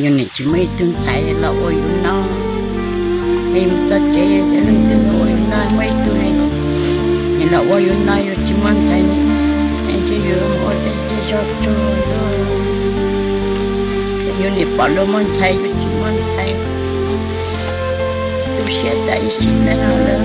Yus nim tsis muaj ib tug ntxhais los ua yus noj, es mus txog tsev yog leej twg los ua yus noj, muaj ib tug li, nim los ua yus noj yus tsis muaj ntxhais, es yus mus ua tej zog tsuag, yus nim pom luag muaj ntxhais yus tsis muaj ntxhais, tu siab tas ib sim neej lawm.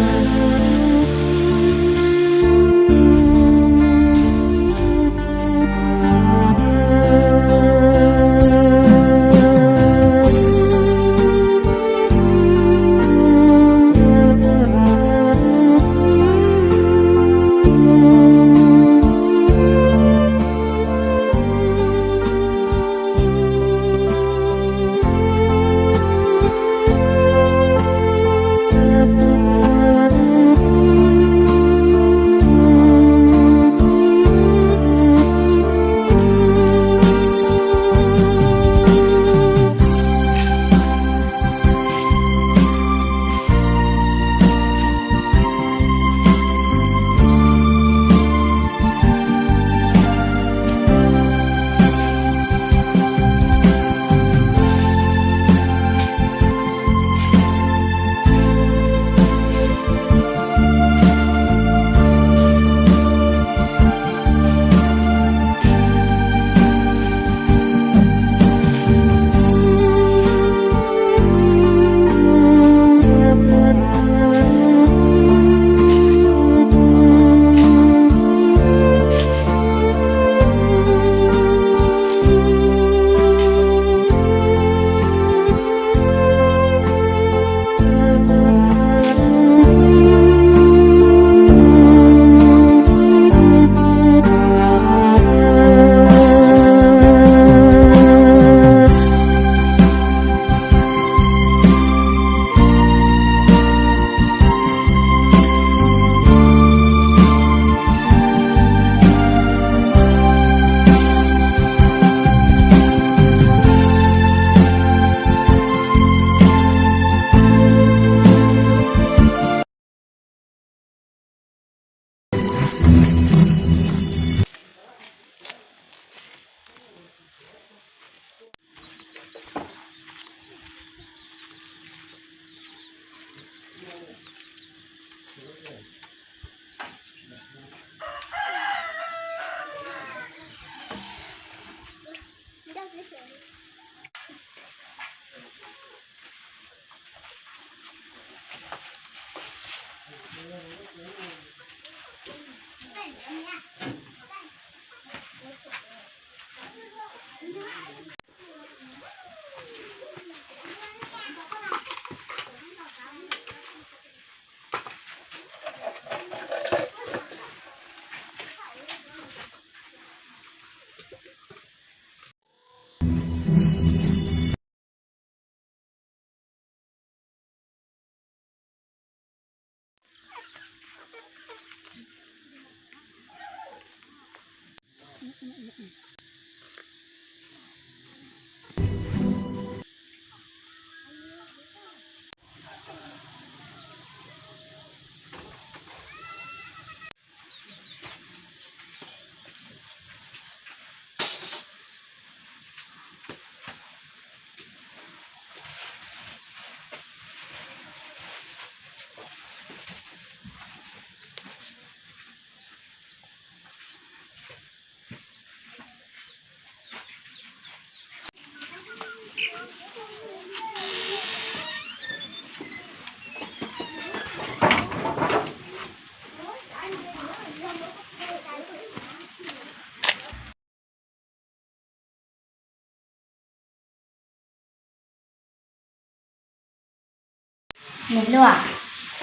Niam hluas,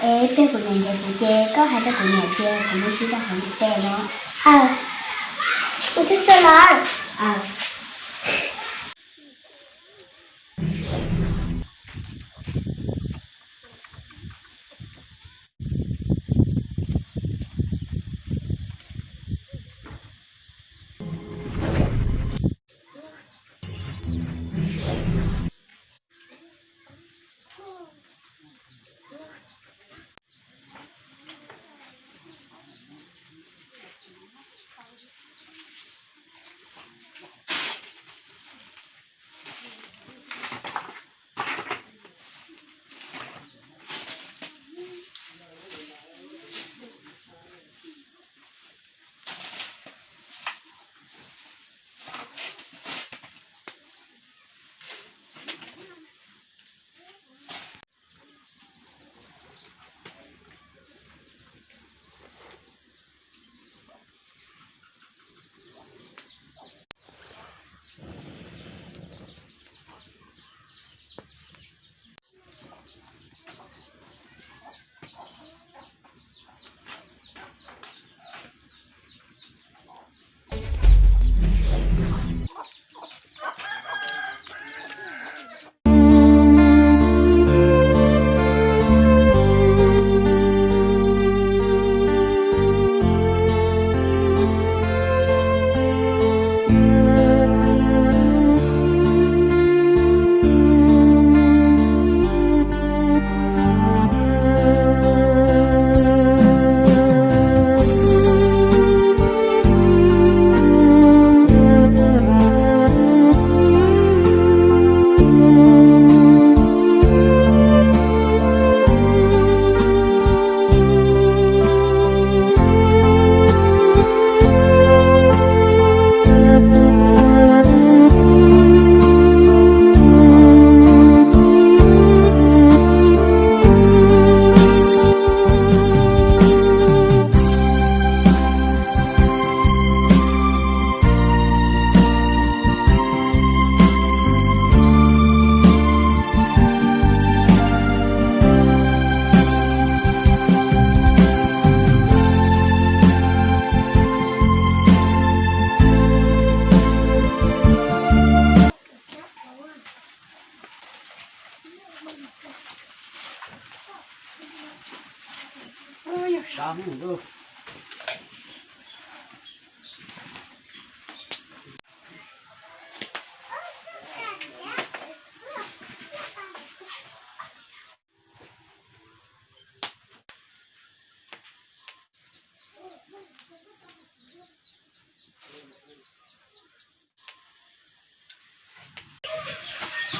es pliag kuv niam nrhiav kuv ces koj hais rau kuv niam tias kuv mus si rau hauv ntiaj teb no. Aw, ua tsaug tsaug lawm.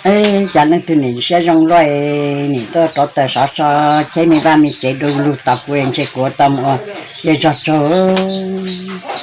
Eb, cas leej twg nim siab zoo luaj, nim tuaj rov tawm sov so, cheb me vaj me tsev du lug tos kuv, ntshe kuv ua tau mus ua zej zog tsaug.